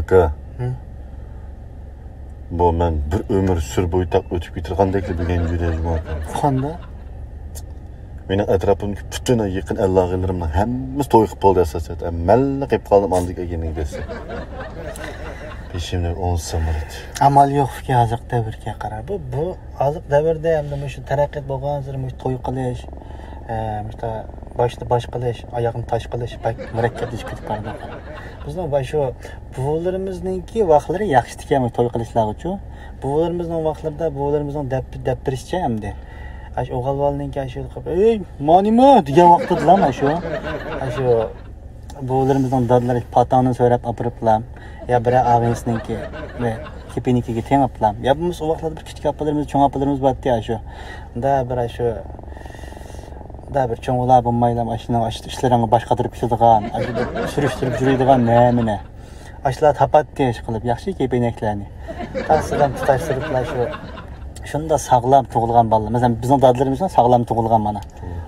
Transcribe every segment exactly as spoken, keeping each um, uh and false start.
ئاكا، بۇ مەن بىر ئۆمۈر سۈر بويتاق ئۆتۈپ كېتىدىغاندەكلا بۈگۈن جۈدە جۇمۇ ئاكا. قانداق؟ مېنىڭ ئەتراپىمدىكى پۈتۈن يېقىن ئەل-ئاغىنىلىرىمنىڭ ھەممىسى توي قىلىپ بولدى ئاساسەن. مەنلا قېلىپ قالدىم ئاندىن كېيىن دېسە. بېشىمنى ئوڭسام بولاتتى. ئامال يوق ئۇكا، ھازىرقى دەۋرگە قارا. بۇ، بۇ ھازىرقى دەۋردە ئەمدى مۇشۇ تەرەققىيات بولغانسېرى مۇشۇ توي قىلىش، ئە، مۇشۇ باشتا باش قىلىش، ئاياغنى تاش قىلىش بەك مۇرەككەپلىشىپ كېتىپ بارىدۇ. بىزنىڭ باشۇ بوۋىلىرىمىزنىڭكى ۋاقىتلىرى ياخشىتىكەن توي قىلىشلارغىچۇ. بوۋىلىرىمىزنىڭ ۋاقىتلىرىدا، بوۋىلىرىمىزنىڭ دەپ، دەپ بېرىشىچە ئەمدى. ئاشۇ ئوغۇل بالىنىڭكى ئاشۇ، «ئەي، مانىمۇ؟» دېگەن ۋاقتىدىلا ئاشۇ، ئاشۇ بوۋىلىرىمىزنىڭ دادىلىرى پاتاڭنى سۆرەپ ئاپىرىپلا، يا بىرەر ئاغىنىسىنىڭكى، كېپىنىكىگە تېڭىپلا، يا بولمىسا ئۇ ۋاقىتلاردا بىر كىچىك ئاپىلىرىمىز، چوڭ ئاپىلىرىمىز بارتتى ئاشۇ. دا بىر ئاشۇ، دا بىر چوڭ ئۇلار بولمايلا، ئاشۇنىڭ ئاشۇ ئىشلىرىڭغا باش قاتۇرۇپ كېتىدىغان، ئاشۇ بىر سۈرۈشتۈرۈپ يۈرىدىغان نەمىنە. ئاشۇلار تاپاتتى ئىش قىلىپ ياخشى كېپىنەكلەرنى. تاسىدىن تۇتاشتۇرۇپلا شۇ، شۇنداق ساغلام تۇغۇلغان بالىلار. مەسىلەن، بىزنىڭ دادىلىرىمىز ساغلام تۇغۇلغان مانا.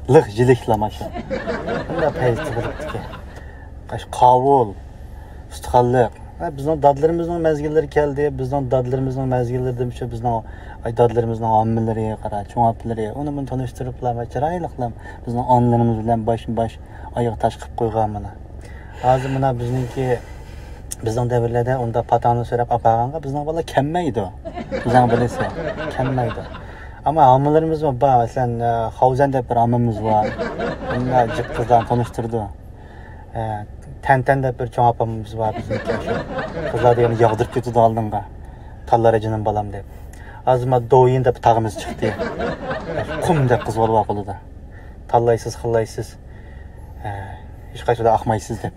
لىق جىلىكلا ماشۇ. شۇنداق پەيز تۇغۇلۇپتىكەن. قاش قاۋۇل، ئۇستىخانلىق. ھە، بىزنىڭ دادىلىرىمىزنىڭ مەزگىللىرى كەلدى. بىزنىڭ دادىلىرىمىزنىڭ مەزگىللىرىدىن شۇ بىزنىڭ، ئاي، دادىلىرىمىزنىڭ ھاممىلىرى، قارا، چوڭ ئاپىلىرى. ئۇنى مۇنى تونۇشتۇرۇپلا، چىرايلىقلا بىزنىڭ ئانىلىرىمىز بىلەن باشمۇ باش، ئاياغ تاش قىلىپ قويغان مانا. ھازىر مانا بىزنىڭكى، بىزنىڭ دەۋرلەردە ئۇنداق پاتاڭنى سۆرەپ ئاپارغانغا بىزنىڭ بالىلار كەلمەيدۇ. ئۆزۈڭ بىلىسەن، كەلمەيدۇ. ئەمما ھاممىلىرىمىزمۇ بار. مەسىلەن، ئە، خاۋزەن دەپ بىر ھاممىمىز بار. ئۇندا جىق قىزلارنى تونۇشتۇرىدۇ. ئە، تەنتەن دەپ بىر چوڭ ئاپامىز بار بىزنىڭكى. شۇ قىزلار دېگەندە ياغدۇرۇپ كېتىدۇ ئالدىڭغا. تاللار جېنىم بالام دەپ. ھازىر ما دوۋيىن دەپ تاغىمىز چىقتى. قۇم دەپ قىز بالا بار قولىدا. تاللايسىز، خىللايسىز. ھە، ھېچقايسىدا ئاقمايسىز دەپ.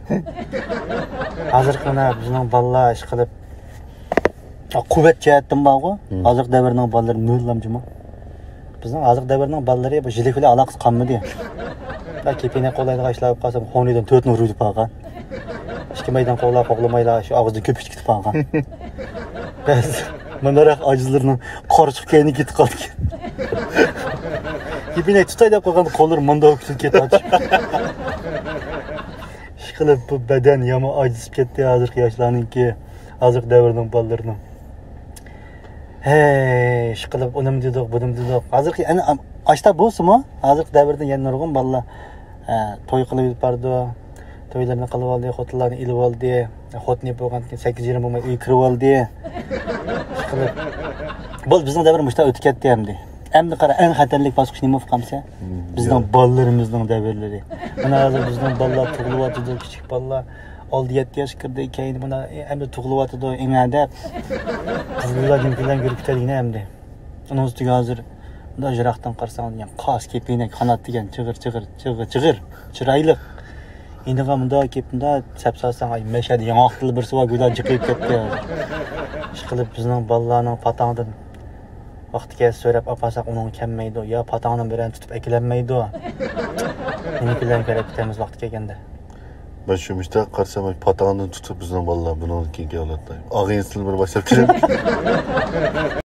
ھازىرقى مانا بىزنىڭ بالىلار ئىشقىلىپ، قۇۋۋەت جەھەتتىن بارغۇ. ھازىرقى دەۋرنىڭ بالىلىرى نۆل لامجىما. بىزنىڭ ھازىرقى دەۋرنىڭ بالىلىرى بۇ جىلىك بىلەن ئالاقىسى قالمىدى. كېپىنەك قوغلايدىغان ئىشلار بولۇپ قالسا، خونىدىن تۆتنى رۇيدۇپ بارغان. ئىككى مەيدان قوغلاپ قوغلىمايلا شۇ ئاغزىدىن كۆپۈكچە كېتىپ بارغان. بەزى مۇنداق ئاجىزلىرىنىڭ قارچۇق كەينى كېتىپ قالدىكەن. يېپىنەك تۇتاي دەپ قويغاندا قوللىرى مۇنداق كېتىپ كېتىۋاتىدۇ. ئىشقىلىپ بۇ بەدەن يامان ئاجىزىپ كەتتى ھازىرقى ياشلارنىڭكى، ھازىرقى دەۋرنىڭ بالىلىرىنىڭ. ھەي، ئىشقىلىپ ئۇنىمۇ دېدۇق، بۇنىمۇ دېدۇق. ھازىرقى ئەنە ئاشتا بولسىمۇ، ھازىرقى دەۋردە يەنە نۇرغۇن بالىلار، ئە، توي قىلىپ بارىدۇ. تويلىرىنى قىلىپ ئالدى، خوتۇنلارنى ئېلىپ ئالدى. خوتۇنى بولغاندىن كېيىن سەككىز يېرىم بولماي ئۆيگە كىرىپ ئالدى. ئىشقىلىپ، بولدى، بىزنىڭ دەۋر مۇشۇنداق ئۆتۈپ كەتتى ئەمدى. ئەمدى قارا، ئەڭ خەتەرلىك باسقۇچ نېمە بولۇپ قالمىسا؟ بىزنىڭ بالىلىرىمىزنىڭ دەۋرلىرى. مانا ھازىر بىزنىڭ بالىلار تۇغۇلۇۋاتىدۇ، كىچىك بالىلار. ئالدى يەتتە ياش كىردى، كەينى مانا ئەمدى تۇغۇلۇۋاتىدۇ، ئېڭە دەپ. قىزلار نېمە بىلەن يۈرۈپ كېتەلىگىنە ئەمدى. ئۇنىڭ ئۈستىگە ھازىر مۇنداق يىراقتىن قارىساڭ، يەنە قاس، كېپىنەك، قانات دېگەن چىغىر، چىغىر، چىغىر، چىغىر، چىرايلىق. ئېنىغا مۇنداق كېلىپ، مۇنداق سەپ سالساڭ، ئاي، مەشەدە ياڭاقتىلا بىرسى بار، گۆدەك جىقىيىپ كەتتى ھازىر. ئىشقىلىپ، بىزنىڭ بالىلارنىڭ پاتاڭدىن ۋاقتى كەلسە سۆرەپ ئاپارساق، ئۇنىڭغا كەلمەيدۇ. يا پاتاڭدىن بىرەرنى تۇتۇپ ئەكېلەلمەيدۇ. نېمە بىلەن كۆرۈپ كېتەمىز ۋاقتى كەلگەندە. مەن شۇ مۇشتاق قارىسام، پاتاڭدىن تۇتۇپ بىزنىڭ بالىلار بۇنىڭدىن كېيىنكى ئەۋلادلار. ئاغىنىسىنى بىر باشلاپ كېلىپ.